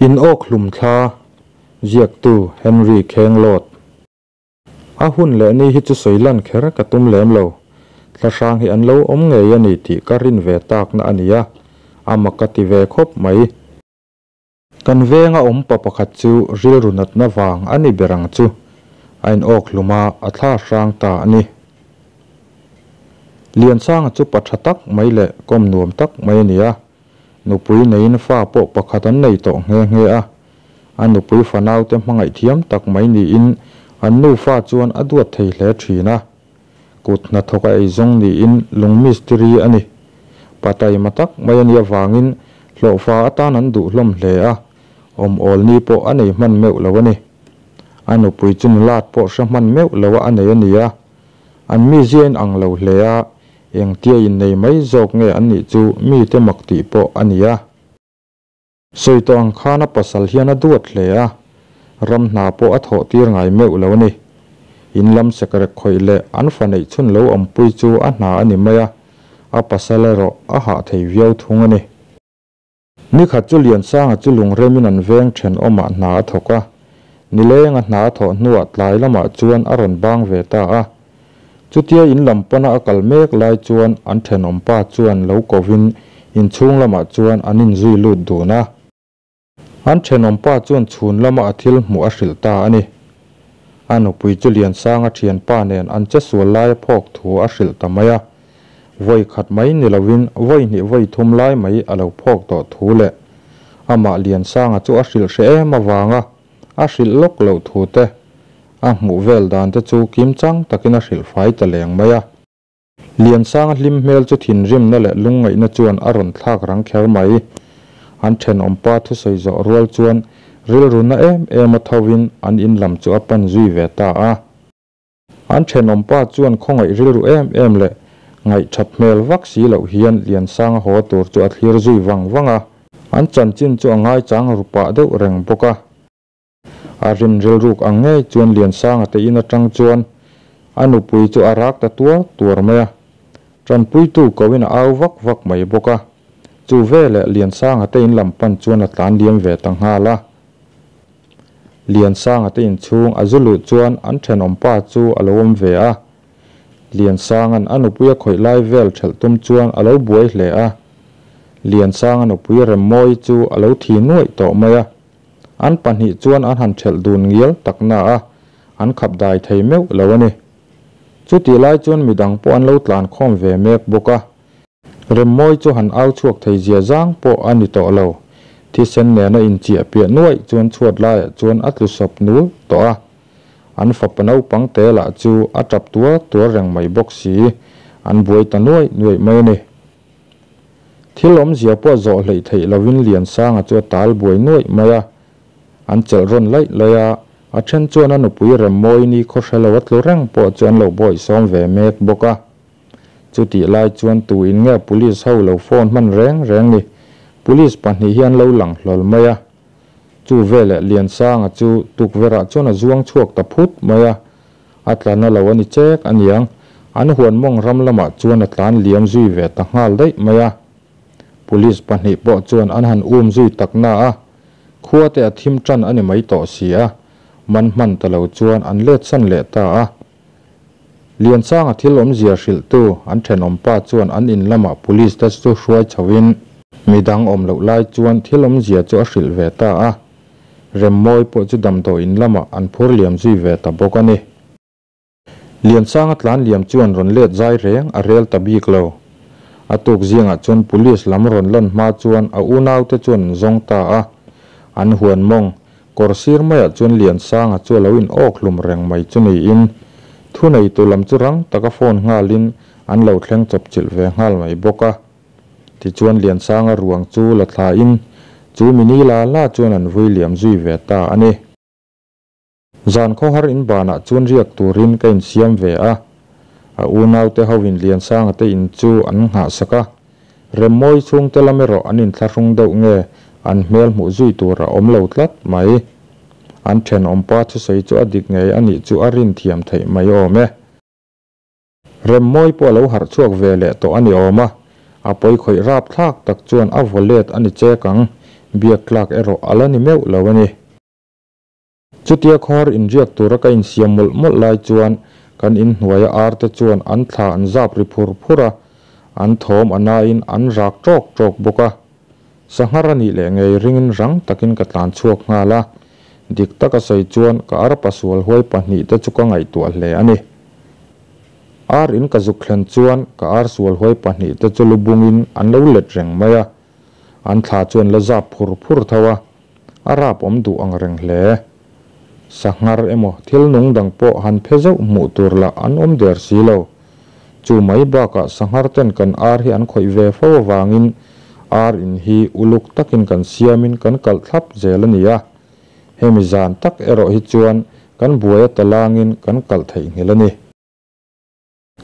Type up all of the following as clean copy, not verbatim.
In awk hlum thla, ziaktu Henry Khenglawt. A hun leh ni hi chu sawi lan kher ka tum lem lo. Thla hrang hi an lo awm ngei a ni tih ka rin ve takna a ni a, a mak ka ti ve khawp mai. Kan venga awm pa pakhat chu rilru natna vang a ni ber ang chu, a in awk hlum a, a thla hrang ta a ni. Liansanga chu pa tha tak mai leh kawm nuam tak mai a ni a. Nupui neiin fa pawh pakhat an nei tawh nghe nghe a, a nupui fanaute hmangaih thiam tak mai niin an nufa chuan a duat thei hle thin a. Kut hnathawk a eizawng niin lung mistiri a ni. Pa taima tak mai a nih avangin hlawhfa atan an duh hlawm hle a, awm awl ni pawh a nei hman meuh lo a ni. A nupui chu nulat pawh hre hman meuh lo a a nei a ni a, an mizia in ang lo hle a, Engtia innei mai zawk nge an nih chu mite mak tih pawh a ni a. Sawi tawh ang khan a pasal hian a duat hle a, ram hna pawh a thawh tir ngai meuh lo a ni. In lam sekrek khawih leh an fa neih chhun lo awmpui chu a hna a ni mai a, a pasal erawh a hah thei viau thung a ni. Nikhat chu Liansanga chu lungremin an veng thenawmah hna a thawk a, nilenga hna a thawh hnuah tlai lamah chuan a rawn bang ve ta a. Chutia in lam pana a kal mek lai chuan an thenawmpa chuan lo kovin inchhung lamah chuan an inzui lut dun a. An thenawmpa chuan chhun lama a thil hmuh a hrilh ta a ni. A nupui chu Liansanga thianpa nen an che sual laia phawk thu a hrilh ta mai a. Vawi khat mai ni lovin vawi hnih vawi thum lai mai a lo phawk tawh thu leh amah Liansanga chu a hrilh hre em avanga a hrilh lawk loh thu te a hmuh vel dan te chu kimchang takin a hrilh fai ta leng mai a. Liansanga hlim hmel chu thinrimna leh lungngaihna chuan a rawn thlak rang kher mai. An thenawmpa thusawi zawh rual chuan rilruna em em a thovin an in lam chu a pan zui ve ta a. An thenawmpa chuan khawngaih rilru em em leh ngaihthat hmel vak si loh hian Liansanga haw tur chu a thlir zui vang vang a. An chanchin chu a ngaichang ru pah deuh reng bawk a. A rin rilruk ang ngei chuan Liansanga te in atang chuan a nupui chu a rak ta tuar tuar mai a, tanpuitu koin a au vak vak mai bawk a. Chu veleh Liansanga te in lam pan chuan a tlan liam ve ta nghal a. Liansanga te inchhung a zu luh chuan an thenawmpa chu a lo awm ve a. Liansanga'n a nupui a khawih lai vel thelh tum chuan a lo buai hle a. Liansanga nupui Remmawii chu a lo thi nuaih tawh mai a. An pahnih chuan an han thelh dun ngial tak na a, an khap dai thei meuh lo a ni. Chutih lai chuan midang pawh an lo tlan khawm ve mek bawk a. Remmawi chu han au chhuak thei zia zang pawh a ni tawh lo. Thisen nena inchiah piah nuaih chuan chhuat laiah chuan a tlu sawp nul tawh a. An fapa naupang te lah chu a tap tuar tuar reng mai bawk si, an buai ta nuaih nuaih mai a ni. Thil awmzia pawh zawh hleih theih lovin Liansanga chu a tal buai nuaih mai a. An chelh rawn laih laih a, a then chuan a nupui Remmawini khaw hre lo a tlu reng pawh chu an lo bawihsawm ve mek bawk a. Chutih lai chuan tu in nge police ho lo phone hman reng reng ni? Police pahnih hi an lo lang hlawl mai a. Chu veleh Liansanga chu tukverhah chuan a zuang chhuak ta phut mai a. A tlan a lo a ni chek a niang, an huan mawng ram lamah chuan a tlan liam zui ve ta nghal daih mai a. Police pahnih pawh chuan an han um zui tak na a, khua te a thim tan a ni mai tawh si a, man hman ta lo chuan an let san leh ta a. Liansanga thil awmzia hrilhtu an thenawmpa chuan an in lamah police te chu hruai chhoin midang awm loh lai chuan thil awmzia chu a hrilh ve ta a. Remmawi pawh chu damdawi in lamah an phur liam zui ve ta bawk a ni. Liansanga tlan liam chuan rawn let zai reng a rel ta bik lo. A tuk zingah chuan police lam rawn lan hma chuan a unaute chuan an zawng ta a. An huan mawng kawr sir maiah chuan Liansanga chu a lo in awk hlum reng mai chu niin thuneitu lam chu rang taka phone nghalin an lo thleng chawpchilh ve nghal mai bawk a. Tichuan Liansanga ruang chu la thlain chu mini la la chuan an vui liam zui ve ta a ni. Zan khawhar in banah chuan riak turin ka insiam ve a, a unaute hoin Liansanga te in chu an nghahsak a, Remmawi chhungte lam erawh an inthlahrung deuh nge an hmel hmuh zui tur a awm lo tlat mai. An thenawmpa thusawi chu a dik ngei a nih chu a rin thiam theih mai awm e. Remmawi pawh a lo harh chhuak ve leh tawh a ni awm a, a pawi khawih rap thlak tak chuan a vaw let a ni chek ang. Biak tlak erawh a la ni meuh lo a ni. Chutia khawhar inriak tura ka insiam mawlh mawlh lai chuan kan inhnuaia ar te chuan an thla an zap ri phur phur a, an thawm a nain an rak ṭawk ṭawk bawk a. Sanghar a nih leh ngei ringin rang takin ka tlan chhuak nghal a, dik taka sawi chuan ka arpa sual huai pahnihte chu ka ngaihtuah hle a ni. Ar in ka zuk thlen chuan ka ar sual huai pahnihte chu lu bungin an lo let reng mai a, an thla chu an la zap phur phur tho a, a rap awm duh ang reng hle. Sanghar emaw thil nung dang pawh han phe zauh hmuh tur lah an awm der si lo. Chu mai bakah sanghar ten kan ar hi an khawih ve fo avangin ar in hi uluk takin kan siamin kan kalh thlap zel a ni a. Hemi zan tak erawh hi chuan kan buai a talangin kan kalh theihnghilh a ni.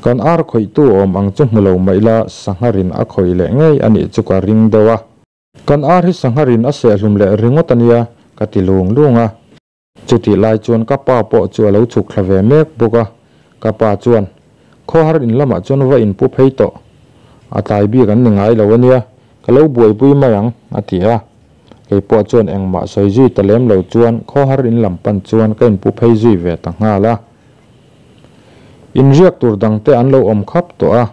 Kan ar khawihtu awm ang chu hmu lo mah ila sangharin a khawih leh ngei a nih chu ka ring deuh a. Kan ar hi sangharin a sehhlum leh ringawt a nia ka ti lung lung a. Chutih lai chuan ka pa pawh chu a lo chhuk thla ve mek bawk a. Ka pa chuan, Khawhar in lamah chuan va inpu phei tawh. A tlai bik an ni ngai lo a nia, ka lo buaipui mai ang, a ti a. Kei pawh chuan engmah sawi zui ta lem lo chuan khawhar in lam pan chuan ka inpu phei zui ve ta nghal a. Inriak tur dang te an lo awm khap tawh a,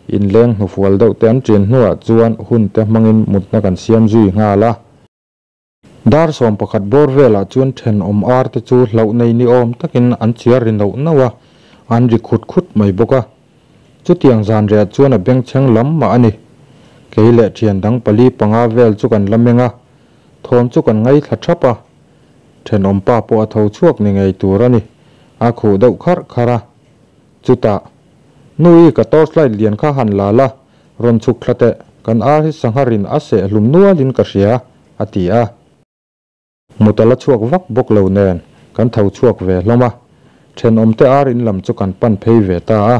inleng hnufual deuh te an ṭin hnuah chuan hun te hmangin mutna kan siam zui nghal a. Dar 11 bawr velah chuan ṭhenawm ar te chu hlauh nei ni awm takin an chiar ri nauh nauh a, an ri khut khut mai bawk a. Chutiang zanriah chuan a bengchheng lam mah a ni. Kei leh ṭhian dang pali panga vel chu kan la meng a, thawm chu kan ngaithla ṭhap a. Ṭhenawm pa pawh a tho chhuak ni ngei tur a ni, a khuh deuh kharh kharh a. Chutah, Nui, ka torchlight lian kha han la la, rawn chhuk thla teh, kan ar hi sangharin a seh hlum nualin ka hria, a ti a. Mut a la chhuak vak bawk lo nen kan tho chhuak ve hlawm a, thenawmte ar in lam chu kan pan phei ve ta a.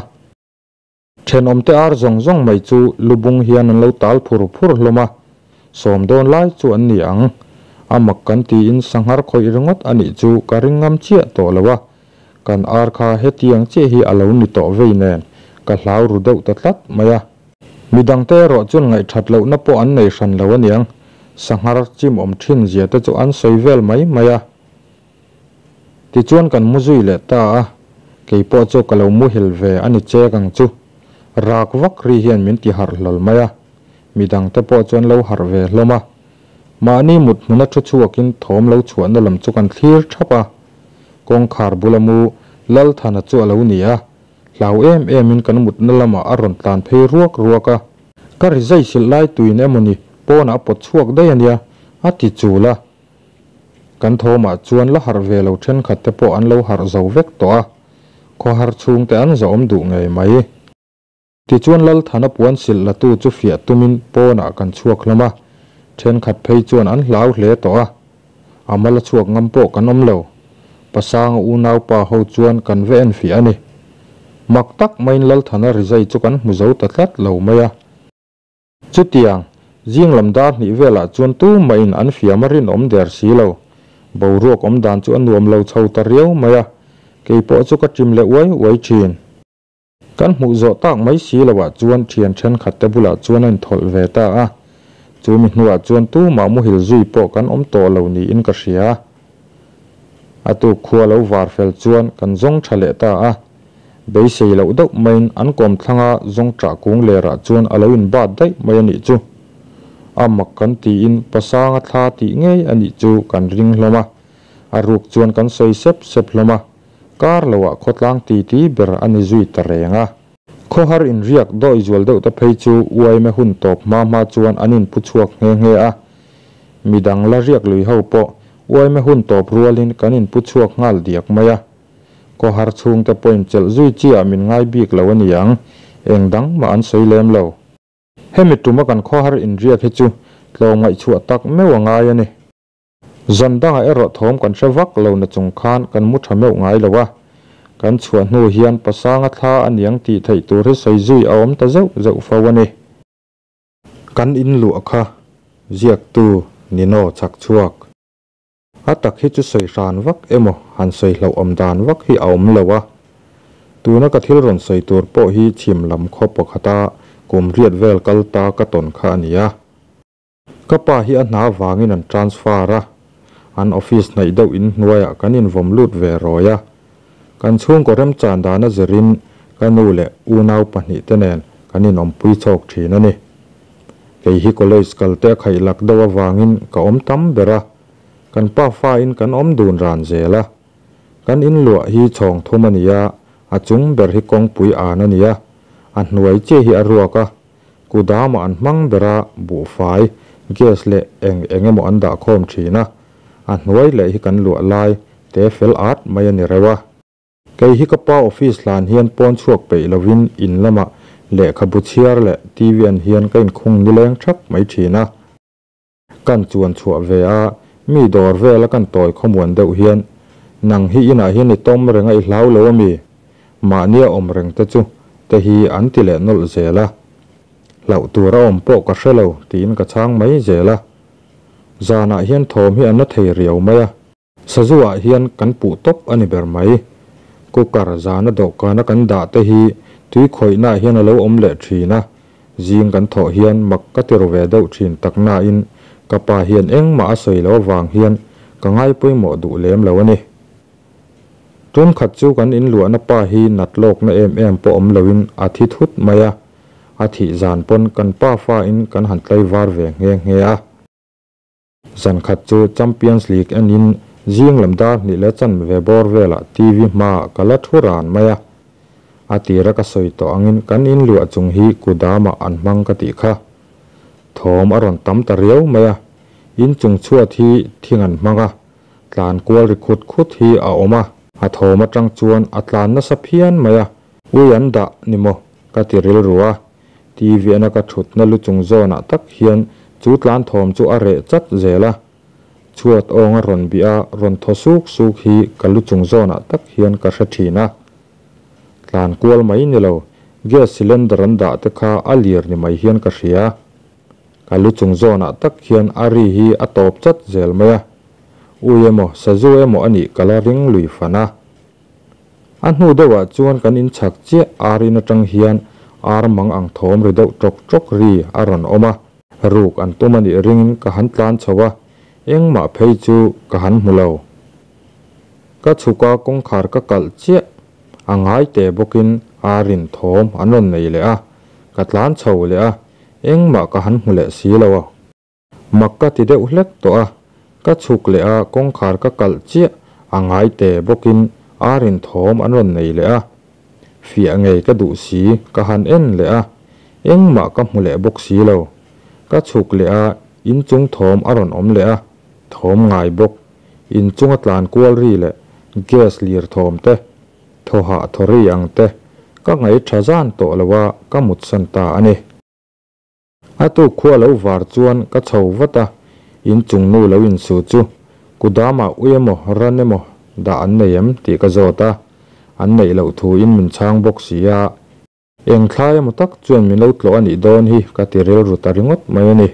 Thenawmte ar zawng zawng mai chu lubung hian an lo tal phur phur hlawm a, sawm dawn lai chu an ni ang. A mak kan tiin sanghar khawih ringawt a nih chu ka ring ngam chiah tawh lo a, kan ar kha hetiang chiah hi a lo ni tawh vei nen ka hlau ru deuh ta tlat mai a. Midangte erawh chuan ngaihthat lohna pawh an nei hran lo aniang, sanghar chim awm thin zia te chu an sawi vel mai mai a. Tichuan kan mu zui leh ta a, kei pawh chu ka lo muhil ve a ni chek ang chu. Rak vak ri hian min ti harh hlawl mai a, midangte pawh chu an lo harh ve hlawm a. Mahni mut hmuna thu chhuakin thawm lo chhuahna lam chu kan thlir thap a. Kawngkhar bula mu Lalthana chu a lo ni a, Hlau em emin kan mutna lamah a rawn tlan phei ruak ruak a. Ka ri zai silh lai tuin emawni pawnah a pawt chhuak daih a nia, a ti chul a. Kan thawmah chuan la harh ve lo thenkhat te pawh an lo harh zo vek tawh a, khawhar chhungte an zawhawm duh ngei mai. Tichuan Lalthana puan silh latu chu fiah tumin pawnah kan chhuak hlawm a, thenkhat phei chuan an hlau hle tawh a. A mal a chhuak ngam pawh kan awm lo. Pasanga unaupa ho chuan kan va en fiah a ni. Mak tak maiin Lalthana rizai chu kan hmu zo ta tlat lo mai a. Chutiang, zing lam dar hnih velah chuan tumahin an fiam a rinawm der si lo. Boruak awm dan chu a nuam lo chho ta riau mai a, keipawh chu ka ṭim leh uai uai ṭhin. Kan hmuh zawh tak mai si loah chuan thian thenkhat te bulah chuan a inthawlh ve ta a, chu mi hnuah chuan tumah muhil zui pawh kan awm tawh lo niin ka hria. A tuk khua lo var fel chuan kan zawng tha leh ta a, beisei loh deuh maiin an kawm thlanga zawng ṭah kung lerah chuan a lo inbat daih mai a nih chu. A mak kan tiin pasanga thla tih ngei a nih chu kan ring hlawm a, a ruk chuan kan sawi sep sep hlawm a. Kar loah khawtlang titi ber a ni zui ta reng a. Khawhar inriak dawi zual deuh te phei chu uaime hun tawp hma hma chuan an inpu chhuak nghe nghe a. Midang la riak lui ho pawh uaime hun tawp rualin kan inpu chhuak nghal diak mai a. Khawhar chhungte pawhin chelh zui chiah min ngai bik lo a ni ang, eng dang mah an sawi lem lo. Hemi tuma kan khawhar inriak hi chu tlawmngaihchhuah tak meuh a ngai a ni. Zan dangah erawh thawm kan hre vak lo na chung khan kan mu tha meuh ngai lo a, kan chhuah hnu hian pasanga thla a niang tih theih tur hi sawi zui a awm ta zeuh zeuh fo a ni. Kan in luah kha ziaktu Nino chhak chhuak. A tak hi chu sawi hran vak emaw han sawi hlauh awm dan vak hi a awm lo a. Tuna ka thil rawn sawi tur pawh hi chhim lam khaw pakhata kum riat vel kal ta ka tawn kha a ni a. Ka pa hi a hna avangin an transfer a, an office hnaih deuh in hnuaiah kan invawm lut ve rawi a. Kan chhungkaw remchan dana zirin ka nu leh unau pahnihte nen kan inawmpui chhawk thin a ni. Kei hi college kalte a khaih lak deuh avangin ka awm tam ber a, kan pa fain kan awm dun ran zel a. Kan inluah hi chhawng thum a ni a, a chung ber hi kawngpui an a ni a, a hnuai chiah hi a ruak a, Kudamah an hmang ber a, buhfai, gas leh eng eng emaw an dah khawm thin a, a hnuai leh hi kan luah lai te fel at mai a ni reuh a. Kei hi ka pa office hlan hian pawn chhuak peih lovin in lamah lehkhabu chhiar leh TV an hian ka inkhung nileng thap mai thin a. Kan chuan chhuah ve a, mi dawr vela kan tawi khawmuan deuh hian, Nang hi inah hian i tawm reng a i hlau lo a mi? Mahnia awm reng te chu te hi an ti leh nawlh zel a. Hlauh tur a awm pawh ka hre lo tiin ka chhang mai zel a. Zanah hian thawm hi a na thei riau mai a. Sazu ah hian kan puh tawp a ni ber mai. Cooker zana dawhkana kan dah te hi tui khawihna ah hian a lo awm leh thin a, zing kan thawh hian mak ka ti ru ve deuh thin tak nain ka pa hian engmah a sawi lo avang hian ka ngai pawimawh duh lem lo a ni. Tum khat chu kan inluahna pa hi nat lawkna em em pawh awm loin a thi thut mai a, a thih zan pawn kan pa fa in kan han tlaivar ve nghe nghe a. Zan khat chu Champions League enin zing lam dar hnih leh chanve bawr velah TV hmaah ka la thu ran mai a. A tira ka sawi tawh angin kan inluah chung hi kudamah an hmang ka tih kha. Thawm a rawn tam ta riau mai a, inchung chhuat hi thing an hmang a, tlan kual ri khut khut hi a awm a. A thawm atang chuan a tlan nasa phian mai a, ui an dah ni maw ka ti rilru a. TV ana ka thutna lu chung zawnah tak hian chu tlan thawm chu a reh chat zel a. Chhuat awng a rawn bih a, rawn thaw suk suk hi ka lu chung zawnah tak hian ka hre thin a. Tlan kual mai ni lo, gas cylinder an dah te kha a lir ni mai hian ka hria. Ka lu chung zawnah tak hian a ri hi a tawp chat zel mai a. Ui emaw, sazu emaw a nih ka la ring lui fan a. A hnu deuhah chuan kan inchhak chiah ar in atang hian ar mang ang thawm ri deuh tawk tawk ri a rawn awm a. Ruk an tum a nih ringin ka han tlan chho a, engmah phei chu ka han hmu lo. Ka chhuk a kawngkhar ka kalh chiah a ngai teh bawkin ar in thawm an rawn nei leh a, ka tlan chho leh a, engmah ka han hmu leh si lo. Mak ka ti deuh hlek tawh a, ka chhuk leh a kawngkhar ka kalh chiah a ngai te bawkin ar in thawm an rawn nei leh a. Fiah ngei ka duh si ka han en leh a, engmah ka hmu leh bawk si lo. Ka chhuk leh a inchung thawm a rawn awm leh a, thawm ngai bawk, inchunga tlan kual ri leh gas lir thawm te, thaw hah thaw ri ang te ka ngaih tha zan tawh lo a ka mutsan ta a ni. A tuk khua lo var chuan ka chho vat a, inchung nu lo insu chu Kudamah ui emaw ran emaw dah an nei em tih ka zawt a, an neih loh thuin min chhang bawk si a, eng thlai emaw tak chuan min lo tlawh a nih dawn hi ka ti rilru ta ringawt mai a ni.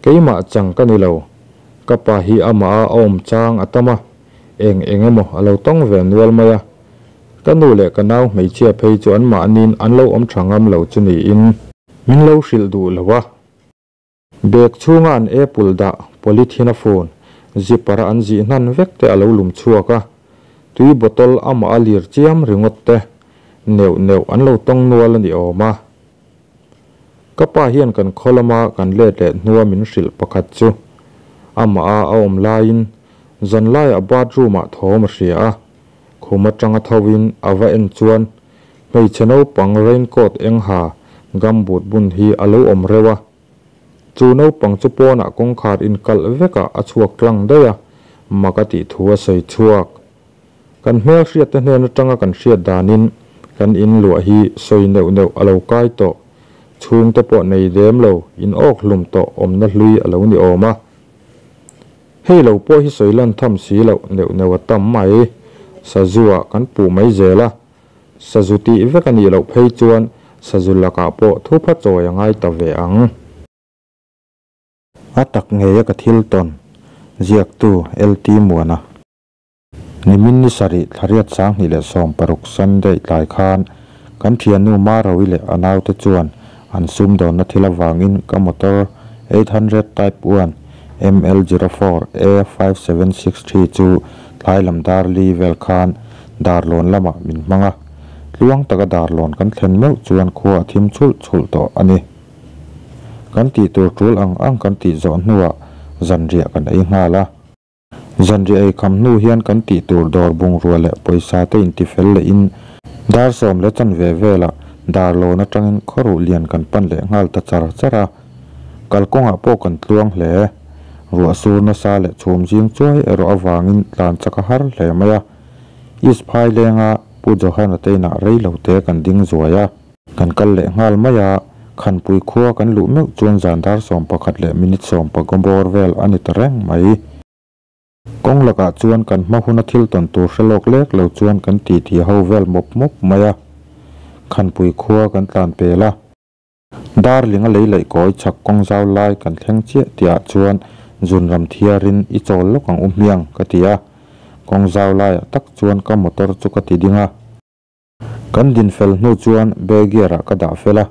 Keimah chang ka ni lo, ka pa hi amah a awm chang a tam a, eng eng emaw a lo tawng ve nual mai a, Ka nu leh ka nau hmeichhia phei chu an mahniin an lo awm tha ngam lo chu niin. Min lo hrilh duh lo a. Bag chhunga an apple dah polythene a phone zipper a an zih hnan vek te a lo lum chhuak a. Tui bottle amah a lir chiam ringawt te neuh neuh an lo tawng nual a ni awm a. Ka pa hian kan khaw lama kan let leh hnua min hrilh pakhat chu amah a a awm laiin zanlaiah bathroom ah thawm a hria a. Khum atanga tho in a va en chuan hmeichhe naupang raincoat eng ha gumboot bun hi a lo awm reuh a. Chu naupang chu pawnah kawngkhar inkalh vekah a chhuak tlang daih a, mak a tih thu a sawi chhuak. Kan hmelhriatte hnen atanga kan hriat danin kan inluah hi sawi neuh neuh a lo kai tawh. Chhungte pawh nei dem lo, in awk hlum tawh awmna hlui a lo ni awm a. Hei lo pawh hi sawi lan tham si loh neuh neuh a tam mai. Sazu ah kan puh mai zel a, sazu tih vek a nih loh phei chuan sazu lakah pawh thupha chawi a ngai ta ve ang. A tak ngei a ka thil tawn, ziaktu LT Muana. Nimin ni sarih thlariat 2016 Sunday tlai khan kan thiannu Marawi leh a naute chuan an sumdawnna thil avangin ka motor 800 Type 1 ML 04 A 5763 chu tlai lam dar li vel khan Darlawn lamah min hmang a, tluang taka Darlawn kan thlen meuh chuan khua a thim chhulh chhulh tawh a ni. Kan tih tur tul ang ang kan tih zawh hnuah zanriah kan ei nghal a. Zanriah ei kham hnu hian kan tih tur dawr bungrua leh pawisa te intifel lehin dar sawm leh chanve velah Darlawn atangin khawruh lian kan pan leh nghal ta char char a. Kalkawngah pawh kan tluang hle. Ruah sur nasa leh chhum zing chuai erawh avangin tlan chak a har hle mai a. East Phailenga Pu Johana te inah rei lo te kan ding zuai a. Kan kal leh nghal mai a, Khanpui khua kan luh meuh chuan zan dar 11 leh minute 15 bawr vel a ni ta reng mai. Kawng lakah chuan kan hma huna thil tawn tur hre lawk lek lo chuan kan titi ho vel mawp mawp mai a. Khanpui khua kan tlan pel a. Darling a lei laih kawi chhak kawng zau lai kan thleng chiah tihah chuan zunram thiarin i chawl lawk ang u hmiang ka ti a. Kawng zau laiah tak chuan ka motor chu ka ti ding a. Kan din fel hnu chuan back gear ah ka dah fel a,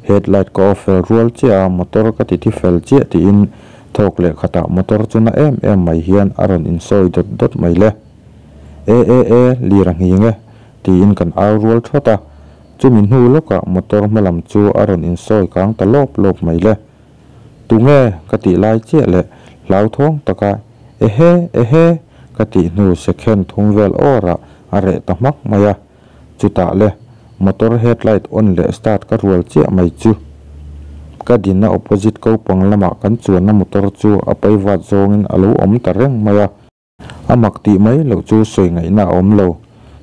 headlight ka off fel rual chiah a, motor ka ti thi fel chiah tiin thawk leh khatah motor chu na em em mai hian a rawn insawi dawt dawt mai le. E e e, lir a nghing e, tiin kan au rual thawt a, chumi hnu lawkah motor hma lam chu a rawn insawi kang ta lawp lawp mai le. Tunge ka tih lai chiah leh hlauthawng taka ehe ehe ka tih hnu second thum vel awrah a reh ta hmak mai a. Chutah le motor headlight on leh start ka rual chiah mai chu ka dinna opposite kopang lamah kan chuanna motor chu a paivat zawngin a lo awm ta reng mai a. A mak tih mai loh chu sawi ngaihna a awm lo.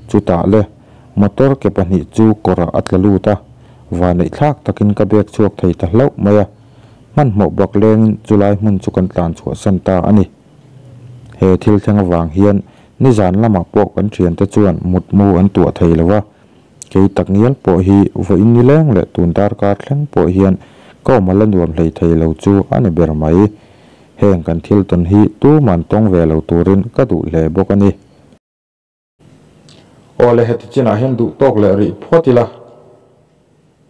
Chutah le, motor ke pahnih chu kawrah a tla lut a, vaneih thlak takin ka bek chhuak thei ta hlauh mai a. Hmanhmawh bak lengin chulai hmun chu kan tlan chhuahsan ta a ni. He thil thleng avang hian nizan lamah pawh kan thiante chuan mutmu an tuah thei lo a. Kei takngial pawh hi vawiin nileng leh tun darkar thleng pawh hian ka awm a la nuam hlei thei lo chu a ni ber mai. Heng kan thil tawn hi tuman tawng ve lo turin ka duh hle bawk a ni. Aw le heti chinah hian duh tawk leh rih phawt ila,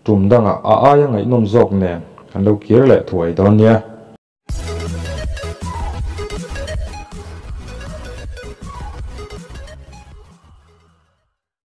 tum dangah a aia ngaihnawm zawk nen kan lo kir leh thuai dawn nia.